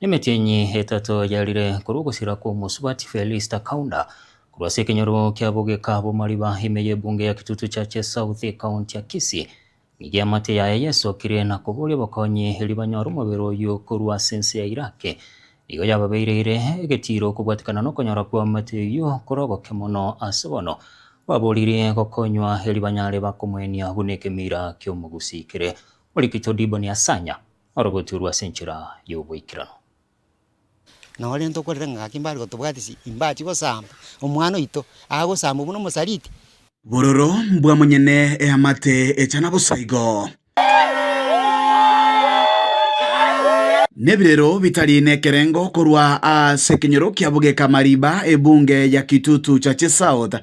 Nemetienyi etato yarire korwa ogosira kw'omosubati Felista Kaunda korwa ase ekenyoro kia Bogeka Bomariba ime y'ebunge ya Kitutu Chache South ekaunti ya Kisii. Nigo eamate yaye yesokire na koboria obokonyi erio banyore omobere oyio korwa ase ense ya Iraq. Nigo yababeireire egetiiro kobwatekana nokonyora kw'eamate eyio kore ogoke mono ase bono baboririe gokonywa erio banyare bakomoenia buna ekemira ki'omogusii kere. Morikito Diboni Asanya. Orogoturwa ase enchera y'oboikeranu. Nabo rende tokorera ng'a gaki mbare gotobwatisia, imbachie gosamba omwana oito, agosambwa buna omosaliti. Bororo mbwa monyene eamate echana bosa igo. Nebirero bitari nekerengo korwa ase ekenyoro kia Bugeka Mariba ebunge ya Kitutu Chache South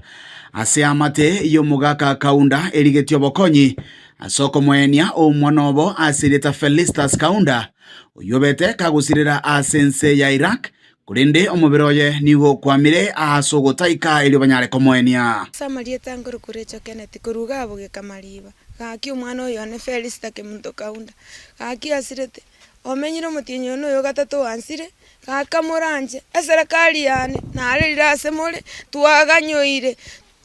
ase eamate y'omogaka Kaunda erigetie obokonyi Ase okomoenia omwana obo ase erieta Felistus Kaunda, oyio obete kagosirera ase ense ya Iraq, korende omobere oye nigo okwamire ase ogotaika erio banyare komoenia. Ase amarieta nkorokwa Rachel Kenneth korwa iga bogeka mariba, gaki omwana oyo one Felista Kemunto Kaunda, gaki asirete, omenyire omotienyi one oyo gatato oansire, gaka moranche eserekari yane narerire ase more, twaganyoire.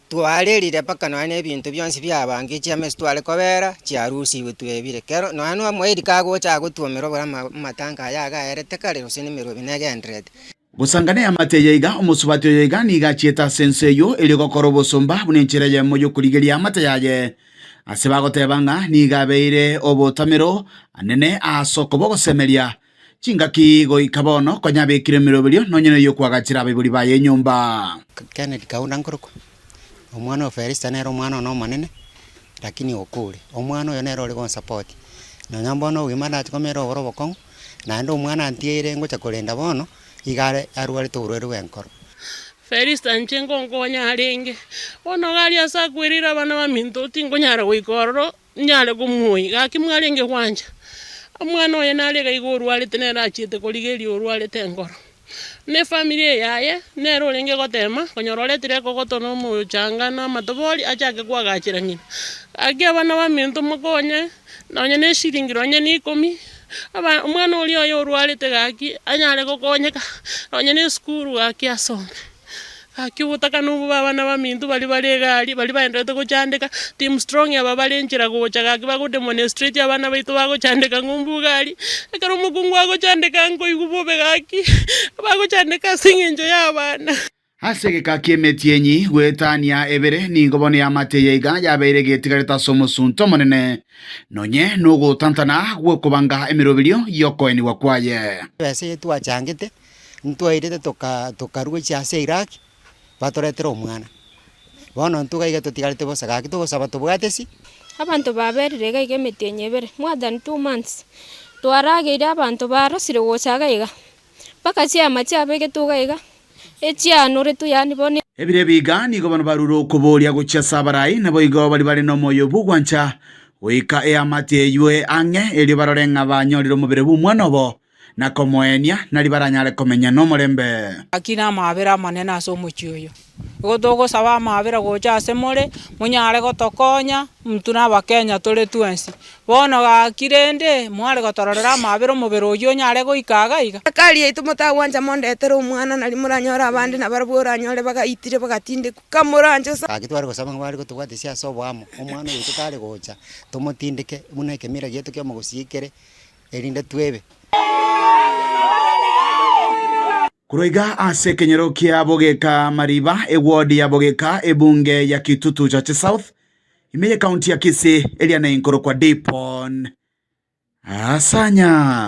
Twarerire mpaka nonya na ebinto bionsi biabange chiamesa tware kobera, chiarusigwe twebire. Kero nonya na omoiri kagocha agotwomera obore ama amatango aya iga aerete kare gose na emerobi negendererete. Gosanga neamate eye iga, omosubati oyo iga nigo achiete ase ense eyio erio gokora obosomba buna enchera eyemo y'okorigeria amate yaye, ase bagoteba ng'a nigo abeire obotamero anene ase okoba ogosemeria. Chingaki goika bono konya abekire emeroberio nonya ney'okoagachera abaibori baye enyomba. Kennedy Kaunda nkorokwa, omwana o Felista nere omwana one omonene, lakini okure. Omwana oyo nere ore gonsupport, nonya mbono obogima nachi komera oboro obokong'u, naende omwana antigeire ngocha korenda bono, iga are arwarete oborwaire bwa enkoro. Felista inche ngonkonya arenge, bono iga aria ase akwereire abana baminto tinkonyara goika ororo. Nyare komoyia, gaki mwarenge gwancha. Omwana oye nare iga iga orwarete nere achiete korigereria orwarete enkoro. Na efamiri eye yaye, nere orenge gotema, konyora oretire ekogoto na omochanga na amatobori achake koagachera ng'ina. Gaki abana baminto mokonye, nonye na eshiringi nonye na ikomi, aba omwana oria oye orwarete gaki anyare gokonyeka, nonye na esukuru gaki asome. Gaki obotaka nobobe abana baminto baria bare iga aria, baria baendererete gochandeka, team strong aba bare nchera gocha gaki bago demonstrate abana baito bagochandeka ng'umbu iga aria, ekero omokungu agochandeka nkoigwa bobe gaki, bagochandeka ase eng'encho ya abana. Ase egeka ki'emetienyi goetania ebere nigo bono eamate eye iga yabeire egetigarete ase omosunte omonene, nonye nogotantana gw'okobanga emeroberio y'okoenigwa kwaye. Ebesa eye twachangete Ntwairete toka tokarua gochia ase Iraq, batoretere omwana. Bono intwe iga iga totigarete bosa gaki togosaba tobwate esi. Abanto baberire iga iga emetienyi ebere, more than 2 months, twarageire abanto barosire gocha iga iga, mpaka chiama chiabegetwe iga iga, echianoretwe yaani bono. Ebiro ebi iga nigo bono barure okoboria gochia ase abarai, naboigo baria bare nomoyo bw'ogwancha goika eamate eyio ang'e, erio barore ng'a banyorire omobere bw'omwana obo, na komoenia, nario baranyare komenya nomorembe. Gaki namaabera amanene ase omochie oyo. Igo togosaba amaabera gocha ase more, monyare gotokonya, intwe na abakenya tore twensi. Bono gaki rende, mware gotororera amaabera omobere oyio onyare goika iga iga. Serikali yaito motagwancha mondetere omwana nari moranyore abande nabarabwo oranyore bagaitire bagatindekwa, kamoranche ase. Gaki tware gosaba ng'a bare gotobwatisia ase oboamo, omwana oyo oito tare gocha, tomotindeke buna ekemira giaito kia omogusii kere, erinde twebe. Korwa iga ase ekenyoro kia Bogeka Mariba, eward ya Bogeka, ebunge ya Kitutu Chache South, ime ye county ya Kisii, eria nenkorokwa Dipon Asanya.